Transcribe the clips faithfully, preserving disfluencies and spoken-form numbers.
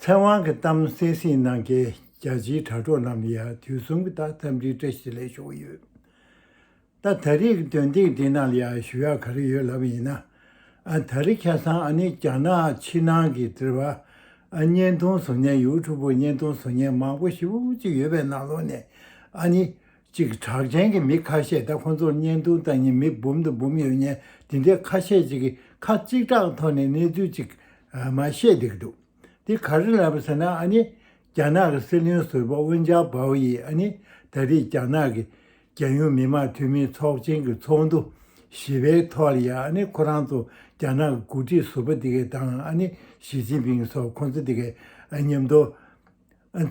ཐའེ་ཝན་གྱི་གཏམ་གསན་གཟིགས་གནང་མཁན་རྒྱ་ཆེའི་དྲ་གྲོགས་རྣམས་ལ་ཡང་དུས་གསུམ་གྱི་དང་འཚམས་འདྲིའི་བཀྲ་ཤིས་བདེ་ལེགས་ཞུ་གི་ཡོད། ད་ད་རེས་ཀྱི་འདོན་ཐེངས་འདི་ནང་ལ་ཡང་ཞུ་ཡག་ག་རེ་ཡོད་ལབ་པ་ཡིན་ན། ཨ་ད་རེས་ཁ་སང་ཨ་ནི་རྒྱ་ནག་ཕྱི་ནང་གི་འབྲེལ་བ། ཨ་བརྙན་ཐུང་བཟོ་མཁན་ཡུ་ཊུབ་པར་བརྙན་ཐུང་བཟོ་མཁན་མང་པོ་ཞེ་པོ་ཅིག་ཡོད་པའི་ནང་ལོགས་ནས་ཨ་ནི་ཅིག་གྲགས་ཅན་གྱི་མི་ཁ་ཤས། ད་ཁོང་ཚོར་བརྙན་ཐུང་ལྟ་མཁན་མི་འབུམ་དང་འབུམ་ཡོད་མཁན་དེ་འདྲའི་ཁ་ཤས་ཅིག་གིས་ཁ་གཅིག་གྲགས་ཐོག་ནས་གནས་ཚུལ་ཅིག་ཨ་མར་བཤད་བསྡད་ཀྱི་འདུག་དེ་ག་རེ་ལབ་ཟེར་ན། ཨ་ནི་རྒྱ་ནག་གི་སྲིད་བློན་ཟུར་པ་ཝུན་ཅཱ་པའོ་ཡིས་ཨ་ནི་ད་རེས་རྒྱ་ནག་གི་རྒྱལ་ཡོངས་མི་དམངས་འཐུས་མིའི་ཚོགས་ཆེན་གྱི་ཚོགས་འདུ་བཞི་པའི་ཐོག་ལ་ཡང་ཨ་ནི་ཁོ་རང་ཚོ་རྒྱ་ནག་གི་འགོ་ཁྲིད་ཟུར་པ་དེ་གས་དང་ཨ་ནི་ཞི་ཅིན་ཕིང་སོགས་ཁོང་ཚོ་དེ་གས་མཉམ་དུ་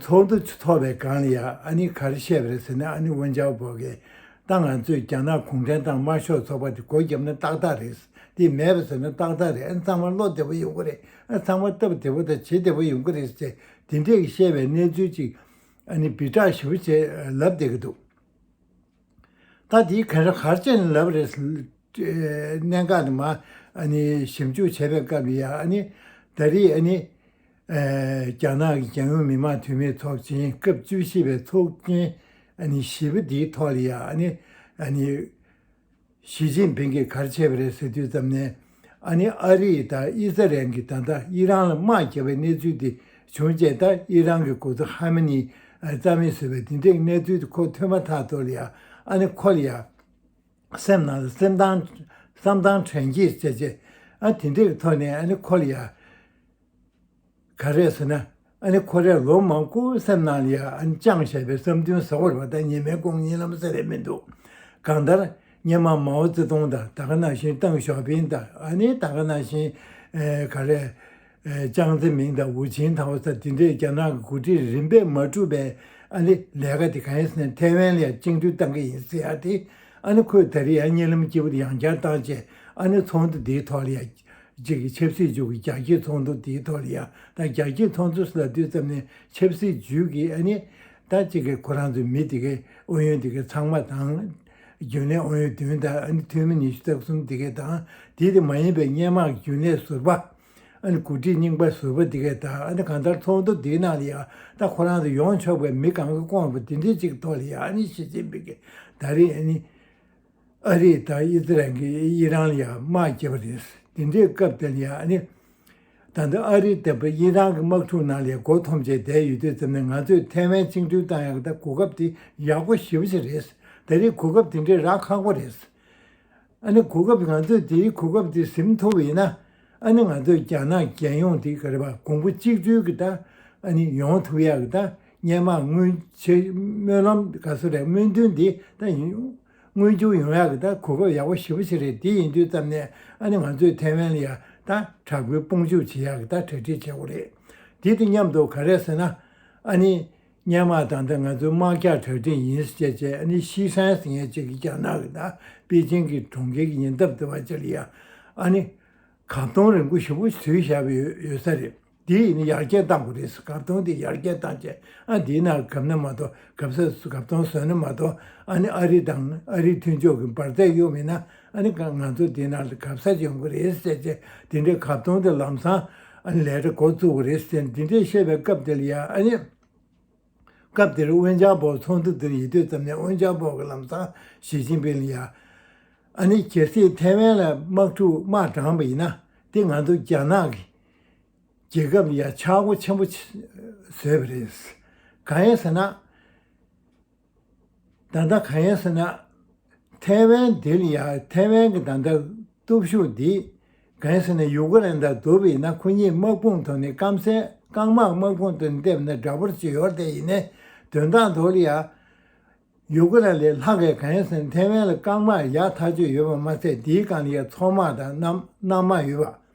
ཚོགས་འདུ་ཚོགས་པའི་སྒང་ལ་ཡང་ཨ་ནི་ག་རེ་བཤད་པ་རེད་ཟེར་ན། ཨ་ནི་ཝུན་ཅཱ་པའོ་གིས་ད་ང་ཚོས་རྒྱ་ནག་གུང་ཁྲན་ཏང་དམར་ཤོག་ཚོགས་པ་དེ་སྒོ་བརྒྱབ་ན་ཏག་ཏག་རེད། དེ་མེད་པ་བཟོས་ན་ཏག་ཏག་རེད། ཨ་ཚང་མ་བློ་བདེ་པོ་ཡོང་གི་རེད། ཨ་ཚང་མ་སྟབས་བདེ་པོ་དང་བྱེད་བདེ་པོ་ཡོང་གི་རེད་ཟེར། དེ་འདྲས་བཤད་པའི་གནས་ཚུལ་ཅིག་ཨ་ནི་སྦི་བསྒྲགས་ཞེ་པོ་བྱས་ལབ་བསྡད་ཀྱི་འདུག་ད་དེའི་ག་རེ་ག་རེ་བྱས་ནས་ལབ་རེད། གནད་འགག་དེ་མར་ཨ་ནི་ཞིབ་འཇུག་བྱས་པའི་སྐབས་ལ་ཡང་ཨ་ནི་ད་རེས་ཨ་ནི་ཨ་རྒྱ་ནག་གི་རྒྱལ་ཡོངས་མི་དམངས་འཐུས་མིའི་ཚོགས་ཆེན་སྐབས་བཅུ་བཞི་པའི་ཚོགས་ཆེན་ཨ་ནི་བཞི་པ་འདིའི་ཐོག་ལ་ཡང་ཨ་ནི་ཨ་ནི་ཞི་ཅིན་ཕིང་གིས་ག་རེ་བྱས་པ་རེད་ཟེར་དུས་ཙམ་ནས། ཨ་ནི་ཨ་རི་དང་ཨི་ཟ་རེལ་གྱིས་ད་ལྟ་ཨི་རན་ལ་དམག་བརྒྱབ་པའི་གནས་ཚུལ་དེ་བྱུང་རྗེས། ད་ཨི་རན་གྱི་འགོ་གཙོ་ཁ་མེ་ནི་རྩ་མེད་བཟོས་པའི་དེ་འདྲའི་གནས་ཚུལ་དེ་ཁོ་ཐོས་མ་ཐག་ཏུ་ལ་ཡང་ཨ་ནི་ཁོ་ལ་ཡང་སེམས་ནང་ལ་སེམས་གཏམ་བསམ་གཏམ་དྲན་སྐྱེས་བྱས་རྗེས། ཨ་དེ་འདྲའི་ཐོག་ནས་ཨ་ནི་ཁོ་ལ་ཡང་ག་རེ་ཟེར་ན། ཨ་ནི་ཁོ་རས་ལོ་མང་པོ་སེམས་ནང་ལ་ཡང་ཨ་ནི་བཅངས་བཞག་པའི་བསམ་འདུན་ཟེར་བ་རེད་པ། ད་ཉི་མའི་དགུང་གཉིད་ལམ་ཟེར་རེད་མི་འདུག་གང་ལྟར་སྔོན་མ་མའོ་ཙེ་ཏུང་དང་། ད་ག་ནང་བཞིན་ཏེང་ཞའོ་ཕིང་དང་། ཨ་ནི་ད་ག་ནང་བཞིན་ཨེ་ག་རེ་ཨེ་ཅང་ཙེ་མིང་དང་ཧུའུ་ཅིན་ཐའོ་ཟེར་དེ་འདྲའི་རྒྱ་ནག་གི་འགོ་ཁྲིད་རིམ་པས་མ་གྲུབ་པའི་ཨ་ནི་ལས་ཀ་དེ་གང་ཡིན་ཟེར་ན། ཐའེ་ཝན་ལ་ཡང་བཅིངས་འགྲོལ་བཏང་གི་ཡིན་ཟེར་ཡ་དེ། ཨ་ནི་ཁོས་ད་རེས་ཡང་གཉིད་ལམ་སྐྱིད་པོ་དེ་ཡང་བསྐྱར་བཏང་བྱས། ཨ་ནི་ཚོགས་འདུ་དེའི་ཐོག་ལ་ཡང་ཅིག་གི་ཆབ་སྲིད་ཅུས་ཀྱི་རྒྱ་སྐྱེད་ཚོགས་འདུ་དེའི་ཐོག་ལ་ཡང་། ད་རྒྱ་སྐྱེད་ཚོགས་འདུ་ཟེར་ལབ་དུས་ཙམ་ནས་ཆབ་སྲིད་ཅུས་ཀྱི་ཨ་ནི་ད་ཅིག་གི་ཁོ་རང་ཚོའི་མི་དེ་གའི་ཨུ་ཡོན་དེ་གའི་ཚང་མ་དང་། རྒྱུན་ལས་ཨུ་ཡོན་བདུན་དང་། ཨ་ནི་འཐུས་མི་ཉི་ཤུ་རྩ་གསུམ་དེ་གའི་དང་། དེ་དེ་མ་ཡིན་པའི་སྔོན་མ་རྒྱུན་ལས་ཟུར་པ། ཨ་ནི་འགོ་ཁྲིད་རྙིང་པ་ཟུར་པ་དེ་གའི་དང་། ཨ་ནི་གང་ལྟར་ཚོགས་འདུ་དེའི་ནང་ལ་ཡང་ད་ཁོ་རང་ཚོ་ཡོང་ཆོག་པའི་མི་གང་ག་བསྐོངས་པ་དེ་འདྲའི་ཅིག་ཐོག་ལ་ཡང་། ཨ་ནི་ཞི་ཅིན་ཕིང་གིས་ད་རེས་ཨ་ནི་ཨ་རི་དང་ཨི་ཟི་རལ་གྱིས་ཨི་རན་ལ་ཡང་དམག་བརྒྱབ་པ་རེད། དེ་འདྲའི་སྐབས་དེ་ལ་ཡང་ཨ་ནི་ད་ལྟ་ཨ་རི་དང་ཨི་རན་གྱི་དམག་འཁྲུག་ནང་ལ་ཡང་མགོ་འཐོམས་བྱས་བསྡད་ཡོད་དུས་ཙམ་ནས། ང་ཚོས་ཐའེ་ཝན་བཅིངས་འགྲོལ་བཏང་ཡག་གི་ད་གོ་སྐབས་དེ་ཡག་པོ་ཞེ་པོ་ཅིག་རེད། ད་རེས་གོ་སྐབས་དེ་འདྲའི་རག་ཁག་པོ་རེད། ཨ་ནི་གོ་སྐབས། ང་ཚོས་དེའི་གོ་སྐབས་དེ་ཟིན་ཐུབ་པ་ཡིན་ན། ཨ་ནི་ང་ཚོས་རྒྱ་ནག་རྒྱལ་ཡོངས་དེ་ག་རེ་བ་གོང་བུ་གཅིག་སྒྲིལ་གྱི་ད་ཨ་ནི་ཡོང་ཐུབ་ཡག་གི་ད་སྔོན་མ་སྔོན་ཆད་སྨོན་ལམ་ག་ཚོད་རེད། སྨོན་འདུན་དེ་ད་ཡིན། མངོན་འགྱུར་ཡོང་ཡག་གི་ད་གོ་སྐབས་ཡག་པོ་ཞེ་པོ་ཅིག་རེད། དེ་ཡིན་དུས་ཙམ་ནས་ཨ་ནི་ང་ཚོས་ཐའེ་ཝན་ལ་ཡང་ད་དྲག་པོའི་དཔུང་འཇུག་བྱེད་ཡག་གི་ད་གྲ་སྒྲིག་བྱེད་དགོས་རེད། དེ་དང་མཉམ་དུ་ག་རེ་ཟེར་ན། ཨ་ནི་སྔོན་མ་ད་ལྟ་ང་ཚོའི་དམག་རྒྱག་གྲ་སྒྲིག་ཡིན་ཟེར་བྱས། ཨ་ནི་ཤི་ཧྲན་ཟེར་མཁན་ཅིག་གིས་རྒྱ་ནག་གི་ད་པེ་ཅིང་གི་གྲོང་ཁྱེར་གྱི་ཉེ་འདབས་དེ་བ་ཅིག་ལ་ཡང་ཨ་ནི་གབ་དོང་རིང་པོ་ཞེ་པོ་བཟོས་བཞག་པ་ཡོད་ཡོད་ས་རེད། དེ་ཡིན་ན་ཡར་རྒྱས་གཏང་དགོས་རེད། གབ་དོང་དེ་ཡར་རྒྱས་བཏང་བྱས། ཨ་དེའི་ནང་གབ་ན་མ་གཏོགས། གབ་ས་གབ་དོང་བཟོས་ན་མ་གཏོགས། ཨ་ནི་ཨ་རི་དང་ཨ་རིའི་མཐུན་ཕྱོགས་ཀྱི་འབར་རྫས་གཡུགས་མེད་ན། ཨ་ནི་ང་ཚོ་དེའི་ནང་ལ་གབ་ས་ཡོང་གི་རེད་ཟེར་བྱས། དེ་འདྲའི་གབ་དོང་དེ་ལམ་སང་ཨ་ནི་ལས་གྲྭ་འགོ་བཙུགས་དགོས་རེད་ཟེར། དེ་འདྲའི་བཤད་པའི་སྐབས་དེ་ལ་ཡང་། ཨ་ནི་སྐབས་དེར་ཝུན་ཅཱ་པའོ་ཚོགས་འདུ་དེར་ཡོད་དུས་ཙམ་ནས་ཝུན་ཅཱ་པའོ་གིས་ལམ་སང་ཞི་ཅིན་ཕིང་ལ་ཡང་། ཨ་ནི་གལ་སྲིད་ཐའེ་ཝན་ལ་དམག་འཁྲུག་དམག་དྲངས་པ་ཡིན་ན། དེ་ང་ཚོ་རྒྱ་ནག་གི་རྒྱལ་ཁབ་ལ་ཡང་ཆག་སྒོ་ཆེན་པོ་བཟོས་པ་རེད། གང་ཡིན་ཟེར་ན། ད་ལྟ་གང་ཡིན་ཟེར་ན། ཐའེ་ཝན་འདི་ལ་ཡང་། ཐའེ་ཝན་གྱི་ད་ལྟ་སྟོབས་ཤུགས་འདི་གང་ཡིན་ཟེར་ན། ཡུ་ཀེ་རེན་དང་བསྡུར་བ་ཡིན་ན། ཁོ་གཉིས་དམག་དཔུང་ཐོག་ནས་སྐམ་སའི་རྐང་དམག་དམག་དཔུང་ཐོག་ནས་བལྟས་པ་ན་འདྲ་པོ་ཅིག་ཡོད་རེད་དེ། ཡིན་ནའི་དོན་དག་ཐོག་ལ་ཡང་། ཡུ་ཀེ་རེན་ལས་ལྷག་གིས་གང་ཡིན་ཟེར་ན། ཐའེ་ཝན་ལ་རྐང་དམག་ཡག་ཐག་ཆོད་ཡོད་པ་མ་ཟད། དེའི་སྒང་ལ་ཡང་མཚོ་དམག་དང་གནམ་གནམ་དམག་ཡོད་པ།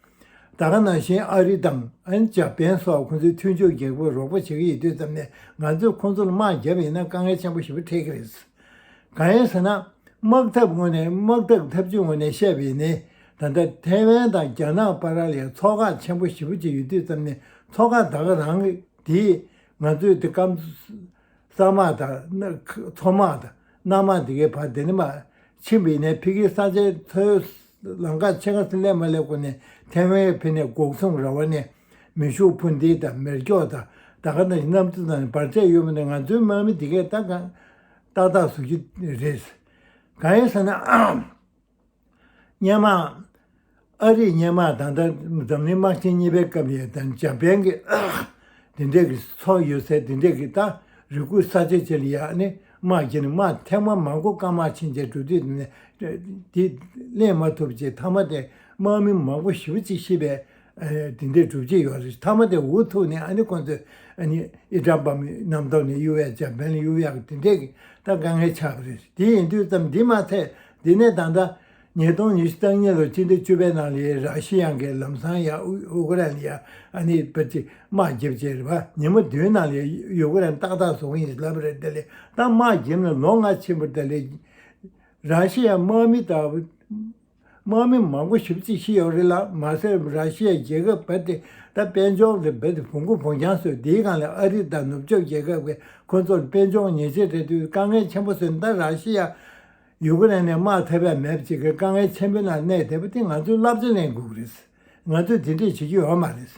ད་ག་ནང་བཞིན་ཨ་རི་དང་ཨ་ནི་འཇར་པན་སོགས་ཁོང་ཚོའི་མཐུན་ཕྱོགས་རྒྱལ་ཁབ་རོགས་པ་བྱེད་ཀྱི་ཡོད་དུས་ཙམ་ནས། ང་ཚོས་ཁོང་ཚོ་ལ་དམག་བརྒྱབ་པ་ཡིན་ན་དཀའ་ངལ་ཆེན་པོ་ཞེ་པོ་འཕྲད་ཀྱི་རེད། གང་ཡིན་ཟེར་ན། དམག་འཐབ་ངོས་ནས། དམག་འཐབ་ཐབས་ཇུས་ངོས་ནས་བཤད་པ་ཡིན་ནའི། ད་ལྟ་ཐའེ་ཝན་དང་རྒྱ་ནག་བར་ལ་ཡང་མཚོ་ཁག་ཆེན་པོ་ཞེ་པོ་ཅིག་ཡོད་དུས་ཙམ་ནས། མཚོ་ཁག་ད་ག་རང་གི་དེས་ང་ཚོའི་དེ་སྐམ་ས་དམག་དང་། མཚོ་དམག་དང་གནམ་དམག་དེ་གའི་བར་དེ་ནས་མར་ཕྱིན་པ་ཡིན་ནའི། ཕ་གིའི་ས་ཆའི་མཚོའི་ལམ་ཁ་ཕྱེད་ཀ་ཙམ་སླེབས་མ་སླེབས་གོང་ནས་ཐའེ་ཝན་ཕ་ནས་འགོག་སྲུང་ར་བ་ནས། མེ་ཤུགས་འཕུར་མདེལ་དང་མེ་སྒྱོགས་དང་ད་ག་ནང་བཞིན་གནམ་གྲུ་དང་འབར་རྫས་ཡོད་པ་ནི་ང་ཚོའི་དམག་མི་དེ་གས་ད་གང་ཏག་ཏག་བཟོ་གི་རེད། གང་ཡིན་ཟེར་ན། སྔོན་མ། ཨ་རིས་སྔོན་མ་ད་ལྟ་འཛམ་གླིང་དམག་ཆེན་གཉིས་པའི་སྐབས་ལ་ཡང་ད་འཇར་པན་གྱི་དེ་འདྲས་ཀྱི་ཚོགས་ཡོད་སའི་དེ་འདྲས་ཀྱི་ད་རི་ཁུག་ས་ཆ་ཅིག་ལ་ཡང་ནི་དམག་བརྒྱབ་ནས་དམག་ཐེངས་མ་མང་པོ་རྐང་དམག་ཕྱིན་བྱས་འགྲོ་དུས་ནས་དེ་ལེན་མ་ཐུབ་ཅེས་མཐའ་མ་དེ་དམག་མི་མང་པོ་ཞེ་པོ་ཅིག་ཤི་བའི་དེ་འདྲས་གྲུབ་ཀྱི་ཡོད་རེད། མཐའ་མ་དེ་འུ་ཐུག་ནས་ཨ་ནི་ཁོང་ཚོས་ཨ་ནི་ཨི་ཊ་པ་མི་གནམ་ཐོག་ནས་གཡུག་ཡག་འཇར་པན་ལ་གཡུག་ཡག་དེ་འདྲས་ཀྱི་ད་དཀའ་ངལ་ཆགས་པ་རེད། དེ་ཡིན་དུས་ཙམ་འདི་མ་ཚད་འདི་ནས་ད་ལྟ། ཉིས་སྟོང་ཉི་ཤུ་རྩ་གཉིས་ལོ་སྤྱི་ཟླ་བཅུ་པའི་ནང་ལ་ར་ཤི་ཡ་གིས་ལམ་སང་ཡ་ཨུ་ཨུ་ཀེ་རན་ལ་ཡ་ཨ་ནི་པ་ཅི་དམག་བརྒྱབ་བྱས་རེད་པ། ཉིན་མོ་བདུན་ནང་ལ་ཡ་ཨུ་ཀེ་རན་ཏག་ཏག་བཟོ་གི་ཡིན་ལབ་རེད། དེ་ལས་ད་དམག་བརྒྱབ་ནས་ལོ་ལྔ་ཕྱིན་པ་དེ་ལས་ར་ཤི་ཡ་དམག་མི་དང་དམག་མི་མང་པོ་ཞེ་པོ་ཅིག་ཤི་ཡོད་རེད་ལ། མ་ཟད་ར་ཤི་ཡ་རྒྱལ་ཁབ་བ་དེ་ད་དཔལ་འབྱོར་ལ་བ་དེ་བོང་གུ་བོང་རྐྱང་བཟོས། དེའི་སྒང་ལ་ཨ་རི་དང་ནུབ་ཕྱོགས་རྒྱལ་ཁབ་ཀྱི་ཁོ་ཚོར་དཔལ་འབྱོར་ཉེས་ཆད་སྤྲད་དུས་དཀའ་ངལ་ཆེན་པོ་བཟོས། ད་ར་ཤི་ཡ། ཡུ་ཀེ་རེན་ནས་དམག་ཐེབས་ཡ་མེད་པ་ཅིག་གི་དཀའ་ངལ་ཆེན་པོའི་ནང་གནས་བསྡད་པ་དེ་ང་ཚོས་བསླབ་བྱ་ལེན་དགོས་ཀྱི་རེད། ང་ཚོས་དེ་འདྲས་བྱེད་རྒྱུ་ཡོད་མ་རེད།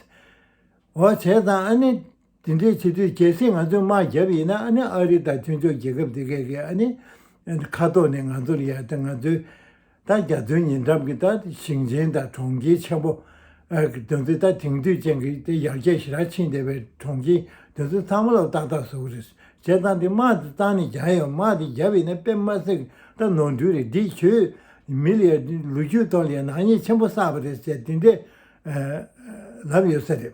འོ་བྱས་ཙང་ཨ་ནི་དེ་འདྲས་བྱེད་དུས་གལ་སྲིད་ང་ཚོས་དམག་བརྒྱབ་ཡིན་ན་ཨ་ནི་ཨ་རི་དང་མཐུན་ཕྱོགས་རྒྱལ་ཁབ་དེ་གས་ཀྱི་ཨ་ནི་ཁ་ཐོག་ནས་ང་ཚོ་ལ་ཡ་ད་ང་ཚོའི་ད་རྒྱ་མཚོའི་ཉེ་འགྲམ་གྱི་ད་ཞིང་ཆེན་དང་གྲོང་ཁྱེར་ཆེན་པོ། ཨ་དེ་ཚོའི་ད་དེང་དུས་ཅན་གྱི་དེ་ཡར་རྒྱས་ཞེ་དྲག་ཕྱིན་བསྡད་པའི་གྲོང་ཁྱེར་དེ་ཚོ་ཚང་མ་ལ་ཏག་ཏག་བཟོ་གི་རེད། བྱས་ཙང་དེ་དམག་དེ་བཏང་ནས་རྒྱག་ཡོད། དམག་དེ་བརྒྱབ་ཡིན་ན་དཔེ་མ་སྲིད་ད་ནོར་འཁྲུལ་རེད། འདི་ཁྱོད་མི་ལ་ཡ་ལོ་རྒྱུས་ཐོག་ལ་ཡ་ནག་ཉེས་ཆེན་པོ་བསགས་པ་རེད་ཟེར་དེ་འདྲས་ལབ་ཡོད་ས་རེད།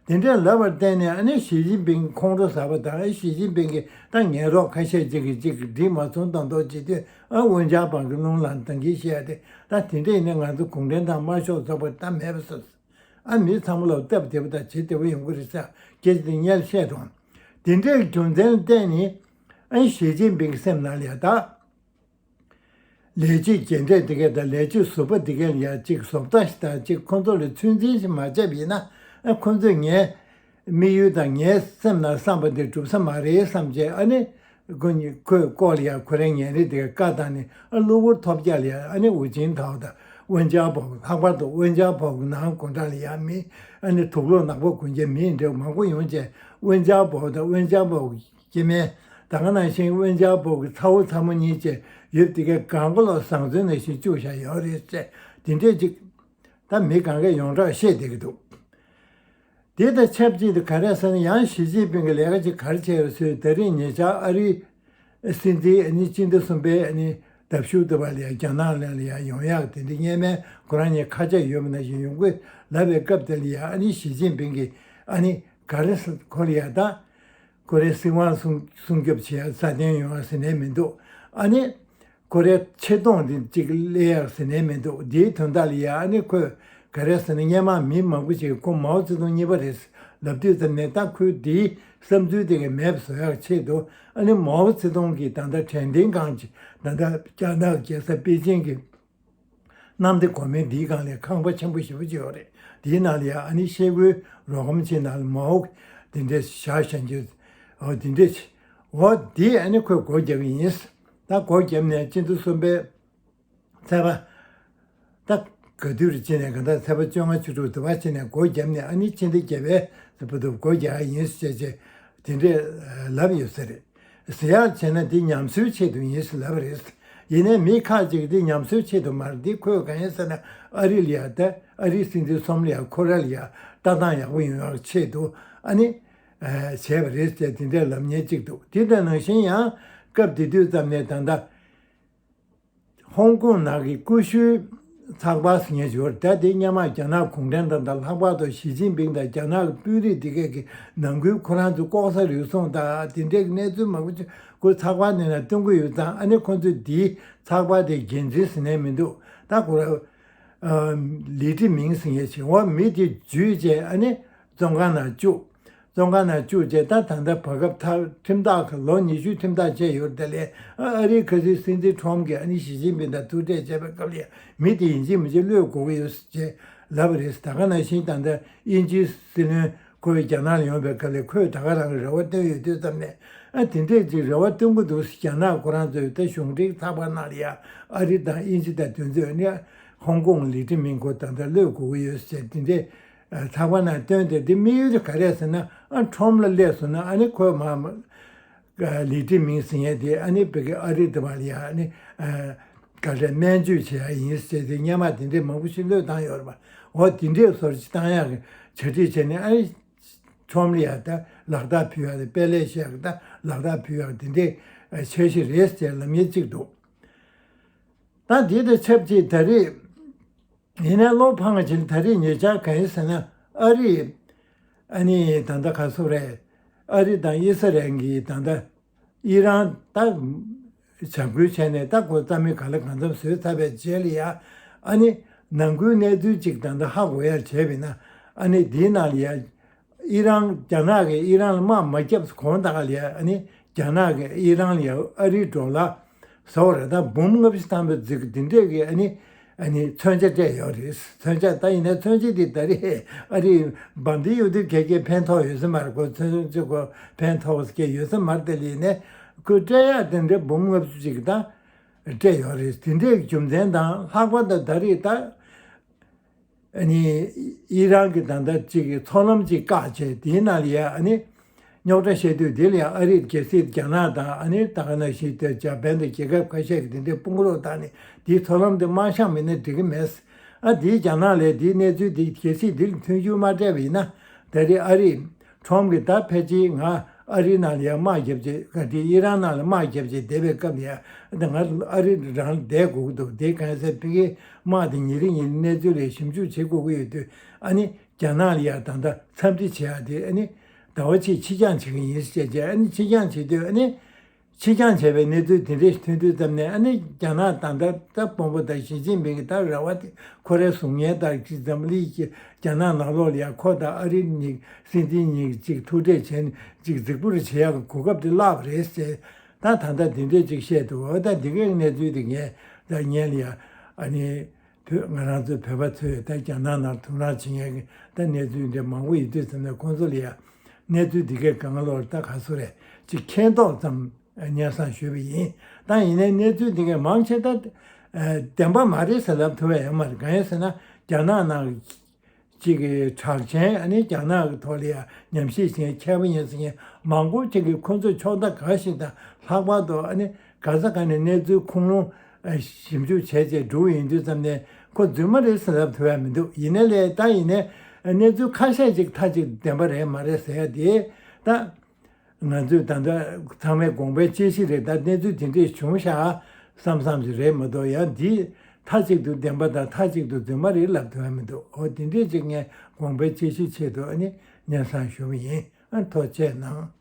དེ་འདྲས་ལབ་པར་བརྟེན་ནས་ཨ་ནི་ཞི་ཅིན་ཕིང་ཁོང་ཁྲོ་ཟ་བ་དང་། ཨ་ཞི་ཅིན་ཕིང་གིས་ད་ངན་རོགས་ཁ་ཤས་ཅིག་གིས་ཅིག་འགྲིག་མ་སོང་དང་དོགས་བྱེད་དུས། ཨ་འོན་ཀྱང་བང་གི་རླུང་ལ་འདང་གིན་བཤད་ཡ་དེ་ད་དེ་འདྲས་ཡིན་ན་ང་ཚོ་གུང་ཁྲན་ཏང་དམར་ཤོག་ཚོགས་པ་ད་མེད་པ་བཟོས། ཨ་མི་ཚང་མ་ལ་སྟབས་བདེ་པོ་དང་བྱེད་བདེ་པོ་ཡོང་གི་རེད་ཟེར་སྐད་ཆ་དེ་སྔོན་ལ་བཤད་དང་། དེ་འདྲའི་རྒྱུ་མཚན་ལ་བརྟེན་ནས་ཨ་ཞི་ཅིན་ཕིང་གི་སེམས་ནང་ལ་ཡ་ད་ལས་བྱེད་རྒན་གྲས་དེ་གས་དང་ལས་བྱེད་ཟུར་པ་དེ་གས་ལ་ཡ་ཅིག་བཟོ་ལྟ་ཞིག་དང་ཅིག་ཁོང་ཚོ་ལ་ཚོད་འཛིན་ཞིག་མ་བྱས་པ་ཡིན་ན། ཨ་ཁོང་ཚོས་ངའི་དམིགས་ཡུལ་དང་ངའི་སེམས་ནང་བསམ་པ་དེ་འགྲུབ་ས་མ་རེད་བསམ་བྱས། ཨ་ནི་ཁོ་གཉིས་ཁོས་ལྐོག་ལ་ཡ་ཁོ་རའི་ཉལ་རས་དེ་གས་བཀའ་བཏང་ནས། ཨ་གློ་བུར་ཐོལ་རྒྱག་ལ་ཡ་ཨ་ནི་ཝུ་ཅིན་ཐའོ་དང་ཝུན་ཅཱ་པའོ། ལྷག་པར་དུ་ཝུན་ཅཱ་པའོ་གི་ནང་སྒོ་འགྲམ་ལ་ཡ་མི་ཨ་ནི་དུག་ལོག་ནག་པོ་གོན་མཁན་མི་འདྲ་མང་པོ་ཡོང་བྱས། ཝུན་ཅཱ་པའོ་དང་ཝུན་ཅཱ་པའོ་གི་སྐྱེ་དམན། ད་ག་ནང་བཞིན་ཝུན་ཅཱ་པའོ་གི་ཚ་བོ་ཚ་མོ་གཉིས་བཅས་ཡོད། དེ་གས་གང་ག་ལོག་བཟང་བཙོན་ནང་བཞིན་བཅུག་བཞག་ཡོད་རེད་ཟེར། དེ་འདྲས་ཅིག་ད་མི་གང་གས་ཡོངས་གྲགས་བཤད་བསྡད་ཀྱི་འདུག་དེ་དང་ཆབས་ཅིག་ཏུ་ག་རེ་ཟེར་ན། ཡང་ཞི་ཅིན་ཕིང་གི་ལས་ཀ་ཅིག་ག་རེ་བྱས་ཡོད་ཟེར། ད་རིང་ཉེ་ཆར་ཨ་རིའི་སྲིད་འཛིན་ཨ་ནི་སྤྱི་ཟླ་གསུམ་པའི་ཨ་ནི་ཟླ་མཇུག་ཏུ་བ་ལ་ཡ་རྒྱ་ནག་ལ་ཡ་ཡོང་ཡག་དེ་འདྲ་སྔོན་མའི་ཁོ་རང་གཉིས་ཁ་ཆད་ཡོད་པ་ནང་བཞིན་ཡོང་དགོས་ལབ་པའི་སྐབས་དེ་ལ་ཡ་ཨ་ནི་ཞི་ཅིན་ཕིང་གིས་ཨ་ནི་ག་རེ་ཟེར། ཁོ་ལ་ཡ་ད་ཁོ་རའི་སྲིད་དབང་སྲུང་སྲུང་སྐྱོབ་བྱེད་ཡ་སྲ་བརྟན་ཡོང་ཡ་ཟེར་ནས་མི་འདུག་ཨ་ནི་ཁོ་རའི་ཆེ་མཐོང་འདི་གཅིག་སླེབས་ཡག་ཟེར་ནས་མི་འདུག་འདིའི་དོན་དག་ལ་ཡ་ཨ་ནི་ཁོས་ག་རེ་ཟེར་ན། སྔོན་མ་མི་མང་པོ་ཞིག་གིས་ཁོ་མའོ་ཙེ་ཏུང་གཉིས་པ་རེད་ལབ་དུས་ཙམ་ནས། ད་ཁོས་འདིའི་བསམ་ཚུལ་དེ་ག་མེད་པ་བཟོ་ཡག་ཆེད་དུ་ཨ་ནི་མའོ་ཙེ་ཏུང་གི་ད་ལྟ་དྲན་རྟེན་ཁང་ཅིག་ད་ལྟ་རྒྱ་ནག་རྒྱལ་ས་པེ་ཅིང་གི་གནམ་བདེ་སྒོ་མོའི་འདིའི་སྒང་ལ་ཁང་པ་ཆེན་པོ་ཞེ་པོ་ཅིག་ཡོད་རེད། དེའི་ནང་ལ་ཡ་ཨ་ནི་ཤེལ་སྒོའི་རོ་སྒམ་ཅིག་ནང་ལ་མའོ་དེ་འདྲས་བཞག་བཞག་རྒྱུ། འོ་དེ་འདྲས་ཅིག་འོ་དེ་ཨ་ནི་ཁོས་སྒོ་རྒྱག་གི་ཡིན། ད་སྒོ་བརྒྱབ་ནས་སྤྱི་ཟླ་གསུམ་པའི་ཚེས་པ་ད་ག་དུས་རེད་ཅེ་ནས། ག་ད་ཚེས་པ་བཅོ་ལྔ་བཅུ་དྲུག་དུ་བ་ཅེ་ནས་སྒོ་བརྒྱབ་ནས། ཨ་ནི་ཕྱི་ཟླ་བརྒྱད་པའི་ཚེས་པ་དུ་སྒོ་རྒྱག་ཡིན་ཟེར་བྱས་དེ་འདྲས་ལབ་ཡོད་ས་རེད། ཟེར་ཡག་བྱས་ན་འདི་ཉམས་གསོའི་ཆེད་དུ་ཡིན་ཟེར་ལབ་པ་རེད། ཡིན་ནའི་མི་ཁག་ཅིག་གིས་འདི་ཉམས་གསོའི་ཆེད་དུ་མ་རེད། འདི་ཁོས་གང་ཡིན་ཟེར་ན། ཨ་རི་ལ་ཡ་ད་ཨ་རིའི་སྲིད་འཛིན་གསུམ་ལ་ཡ་ཁོ་ར་ལ་ཡ་ལྟ་སྟངས་ཡག་པོ་ཡོང་ཡག་ཆེད་དུ་ཨ་ནི་བྱས་པ་རེད་ཟེར་དེ་འདྲས་ལབ་མཁན་ཅིག་འདུག་དེ་དང་ནང་བཞིན་ཡང་སྐབས་དེ་དུས་ཙམ་ནས་ད་ལྟ་ཧོང་ཀོང་ནང་གི་ཀུ་ཤུའི་ཚགས་པར་ཟེར་མཁན་ཞིག་ཡོད་རེད། ད་དེ་སྔོན་མ་རྒྱ་ནག་གུང་ཁྲན་ཏང་དང་། ལྷག་པར་དུ་ཞི་ཅིན་ཕིང་དང་རྒྱ་ནག་གི་དཔོན་རིགས་དེ་གས་ཀྱི་ནང་ཁུལ་ཁོ་རང་ཚོའི་ལྐོག་ཟ་རུལ་སུངས་དང་དེ་འདྲའི་གནས་ཚུལ་མང་པོ་ཅིག་ཁོའི་ཚགས་པར་དེ་ནང་སྟོན་གྱི་ཡོད་ཙང་། ཨ་ནི་ཁོ་ཚོས་འདིའི་ཚགས་པར་དེ་འགན་འཛིན་ཟེར་ནས་མི་འདུག་ད་ཁོ་རང་ལི་ཀྲི་མིང་ཟེར་མཁན་ཞིག་འོ་མི་དེ་འཇུས་བྱས། ཨ་ནི་བཙོན་ཁང་ནང་བཅུག་བཙོན་ཁང་ནང་བཅུག་བྱས། ད་ད་ལྟ་བར་སྐབས་ཐག་ཁྲིམས་ཐག་ལོ་ཉི་ཤུ་ཁྲིམས་ཐག་བཅད་ཡོད་རེད། དེ་ལས་ཨ་རིའི་ཁ་སང་སྲིད་འཛིན་ཁྲོམ་གྱིས་ཨ་ནི་ཞི་ཅིན་ཕིང་དང་ཐུག་འཕྲད་བྱས་པའི་སྐབས་ལ་མི་དེ་ཡིན་གཅིག་མིན་གཅིག་གློད་དགོས་ཀྱི་ཡོད་ཅེས་ལབ་པ་རེད། ད་ག་ནང་བཞིན་ད་ལྟ་དབྱིན་ཇིའི་སྲིད་བློན་ཁོ་རྒྱ་ནག་ལ་ཡོང་བའི་སྐབས་ལ་ཁོས་ད་ག་རང་གི་རེ་བ་བཏོན་ཡོད་དུས་ཙམ་ནས། ཨ་དེ་འདྲས་ཅིག་རེ་བ་བཏོན་གྱི་འདུག་རྒྱ་ནག་ཁོ་རང་ཚོས་ད་གཞུང་འབྲེལ་ཚགས་པར་ནང་ལ་ཡ་ཨ་རི་དང་དབྱིན་ཇི་དང་དེ་ཚོས་ནི་ཧོང་ཀོང་ལི་ཀྲི་མིང་ཁོ་ད་ལྟ་གློད་དགོས་ཀྱི་ཡོད་ཅེས་དེ་འདྲས་ ཚགས་པར་ནང་བཏོན་ཏེ། འདི་དམིགས་ཡུལ་དེ་ག་རེ་ཟེར་ན། ཨ་ཁྲོམ་ལ་སླེབས་སོང་ན་ཨ་ནི་ཁོས་མ་ལི་ཀྲི་མིང་ཟེར་མཁན་དེ་ཨ་ནི་བོད་ཀྱི་ཨ་རི་དེ་བ་ལ་ཡ་ཨ་ནི་ག་རེ་སྨན་བཅོས་བྱེད་ཡ་ཡིན་ཟེར་ཏེ་སྔོན་མ་དེ་འདྲས་མང་པོ་ཞིག་བློས་བཏང་ཡོད་རེད་པ། འོ་དེ་འདྲས་བཟོ་འདྲ་ཅིག་བཏང་ཡག་གི་གྲ་སྒྲིག་བྱས་ནས། ཨ་ནི་ཁྲོམ་ལ་ཡ་ད་ལག་རྟགས་ཕུལ་ཡག་དང་དཔེ་ལེགས་བཤད་ཡག་དང་ལག་རྟགས་ཕུལ་ཡག་དེ་འདྲས་འཆར་གཞི་རེད་ཟེར་ལབ་མཁན་གཅིག་འདུག་ད་དེ་དང་ཆབས་ཅིག་ད་རེས། ཡིན་ནའི་བློ་ཕངས་ཀྱི་ད་རེས་ཉེ་ཆར་གང་ཡིན་ཟེར་ན། ཨ་རི། ཨ་ནི་ད་ལྟ་ག་སུ་རེད། ཨ་རི་དང་ཨི་སི་རལ་གྱིས་ད་ལྟ་ཨི་རན་ད་བྱ་འགུལ་བྱས་ནས། ད་ཁོ་རྩ་མེད་ག་ལེ་གང་འཚམ་བཟོས་ཚར་བའི་རྗེས་ལ་ཡ། ཨ་ནི་ནང་ཁུལ་གནས་ཚུལ་ཅིག་ད་ལྟ་ཧ་གོ་ཡ་བྱས་པ་ཡིན་ན། ཨ་ནི་འདིའི་ནང་ལ་ཡ། ཨི་རན། རྒྱ་ནག་གིས་ཨི་རན་ལ་དམག་མ་བརྒྱབ་གོང་དག་ལ་ཡ། ཨ་ནི་རྒྱ་ནག་གིས་ཨི་རན་ལ་ཡ་ཨ་རིའི་ཌོ་ལར་ཟེར་བ་རེད་ད། འབུམ་ལྔ་བཅུ་ཐམ་པ་ཙམ་འདི་འདྲས་ཀྱི་ཨ་ནི། ཨ་ནི་མཚོན་ཆ་སྤྲད་ཡོད་རེད། མཚོན་ཆ་ད་ཡིན་ན་མཚོན་ཆ་འདི་ད་རེས་ཨ་རིས་འབབ་འདི་ཡོད་དུས་གལ་གལ་ཕན་ཐོགས་ཡོད་ས་མ་རེད། ཁོ་མཚོན་ཆ་ཁོ་ཕན་ཐོགས་ཀྱི་ཡོད་ས་མ་རེད། དེ་ལས་ནས་ཁོས་སྤྲད་ཡག་དེ་འདྲས་འབུམ་ལྔ་བཅུ་ཅིག་ད་སྤྲད་ཡོད་རེད། དེ་འདྲས་རྒྱུ་མཚན་དང་ལྷག་པར་དུ་ད་རེས་ད། ཨ་ནི་ཨི་རན་གྱིས་ད་ལྟ་ཅིག་གི་མཚོ་ལམ་ཅིག་བཀག་བྱས། དེའི་ནང་ལ་ཡ་ཨ་ནི་རྙོག་དྲ་བཤད་དུས། དེ་ལ་ཡ་ཨ་རིས་གལ་སྲིད་རྒྱ་ནག་དང་། ཨ་ནི་ད་ག་ནང་བཞིན་དེ་འཇར་པན་དང་རྒྱལ་ཁབ་ཁ་ཤས་ཀྱིས་དེ་འདྲའི་དཔུང་རོགས་བཏང་ནས་དེའི་མཚོ་ལམ་དེ་མ་བཞག་མིན་ན་འགྲིག་གི་མེད། ཨ་དེའི་རྒྱ་ནག་ལ་དེའི་གནས་ཚུལ་དེ་གལ་སྲིད་དེ་ལ་མཐུན་འགྱུར་མ་སྤྲད་པ་ཡིན་ན། ད་རེས་ཨ་རིས། ཁྲོམ་གྱིས་ད་ཕལ་ཆེར་ང་ཨ་རིའི་ནང་ལ་ཡ་དམག་བརྒྱབ་བྱས། ག་དེ་ཨི་རན་ནང་ལ་དམག་བརྒྱབ་བྱས་བསྡད་པའི་སྐབས་ལ་ཡ། ད་ང་ཨ་རི་རང་ལ་བསྡད་དགོས་ཀྱི་འདུག་དེ་གང་ཟེར། ཕ་གིའི་དམག་དེ་ཉིན་རེ་ཉིན་རེ་གནས་ཚུལ་ལ་ཞིབ་འཇུག་བྱེད་དགོས་ཀྱི་ཡོད་དུས། ཨ་ནི་རྒྱ་ནག་ལ་ཡ་ད་ལྟ་འཚམས་འདྲི་བྱེད་ཡ་དེ། ཨ་ནི་ཟླ་བ་གཅིག་ཕྱིར་འགྱངས་བྱེད་ཀྱི་ཡིན་ཟེར་བྱས། ཨ་ནི་ཕྱིར་འགྱངས་བྱེད་དུས། ཨ་ནི་ཕྱིར་འགྱངས་བྱས་པའི་གནས་ཚུལ་དེ་འདྲས་ཐོན་དུས་ཙམ་ནས། ཨ་ནི་རྒྱ་ནག་ད་ལྟ་ད་དཔོན་པོ་དང་ཞི་ཅིན་ཕིང་གི་ད་རེ་བ་དེ། ཁོ་རའི་གཟུགས་བརྙན་དང་ཅིག་འཛམ་གླིང་གི་རྒྱ་ནག་ནང་ལོགས་ལ་ཡ་ཁོ་དང་ཨ་རི་གཉིས། སྲིད་འཛིན་གཉིས་ཅིག་ཐུག་འཕྲད་བྱས་ནས་ཅིག་རྫིག་པོ་རེ་བྱེད་ཡག་གི་གོ་སྐབས་དེ་བརླག་པ་རེད་ཟེར། ད་ད་ལྟ་དེ་འདྲས་ཅིག་བཤད་འདུག་འོ་ད་འདི་གའི་གནས་ཚུལ་དེ་ངས་ད་སྔོན་ལ་ཡ། ཨ་ནི་བོད། ང་རང་ཚོ་བོད་པ་ཚོས་ད་རྒྱ་ནག་ནང་དུམ་ར་བྱེད་མཁན་གྱི་ད་གནས་ཚུལ་འདི་མང་པོ་ཡོད་དུས་ཙམ་ནས། ཁོང་ཚོ་ལ་ཡ་གནས་ཚུལ་འདི་གའི་སྒང་ལོགས་ད་ག་སུ་རེད། ཅིག་མཁྱེན་རྟོགས་ཙམ་སྙན་སེང་ཞུས་པ་ཡིན། ད་ཡིན་ནའི་གནས་ཚུལ་འདི་གའི་མང་ཆེ་ད་བདེན་པ་མ་རེད་ཟེར་ལབ་ཐུབ་ཡ་ཡོད་མ་རེད། གང་ཡིན་ཟེར་ན། རྒྱ་ནག་ནང་གཅིག་གི་གྲགས་ཅན། ཨ་ནི་རྒྱ་ནག་གི་ཐོག་ལ་ཡ་ཉམས་ཞིབ་བྱེད་མཁས་པ་ཡིན་ཟེར་མཁན་མང་པོ་ཅིག་གིས་ཁོང་ཚོས་ཕྱོགས་མཐའ་འགའ་ཞིག་དང་། ལྷག་པར་དུ་ཨ་ནི་ག་ས་ག་ནས་གནས་ཚུལ་ཁུངས་ལུང་ཞིབ་འཇུག་བྱས་བྱས་འགྲོ་ཡོང་དུས་ཙམ་ནས། ཁོ་རྫུན་མ་རེད་ཟེར་ལབ་ཐུབ་ཡ་མི་འདུག་ཡིན་ནའི་ལས་ད་ཡིན་ནའི་གནས་ཚུལ་ཁ་ཤས་ཅིག་མཐའ་གཅིག་བདེན་པ་རེད་མ་རེད་ཟེར་ཡ་དེ། ད་ང་ཚོས་ད་ལྟ་ཚང་མས་དགོངས་པའི་དཔྱད་གཞི་རེད། ད་གནས་ཚུལ་དེ་འདྲས་བྱུང་ཤག་བསམ་བསམ་ཞིག་རེད་མ་གཏོགས། ཡང་འདི་མཐའ་གཅིག་ཏུ་བདེན་པ་དང་མཐའ་གཅིག་ཏུ་རྫུན་མ་རེད་ལབ་ཐུབ་ཡ་མི་འདུག་འོ་དེ་འདྲས་ཅིག་ངས་དགོངས་པའི་དཔྱད་གཞིའི་ཆེད་དུ་ཨ་ནི་སྙན་སེང་ཞུ་བ་ཡིན། ཨ་ཐུགས་རྗེ་གནང་།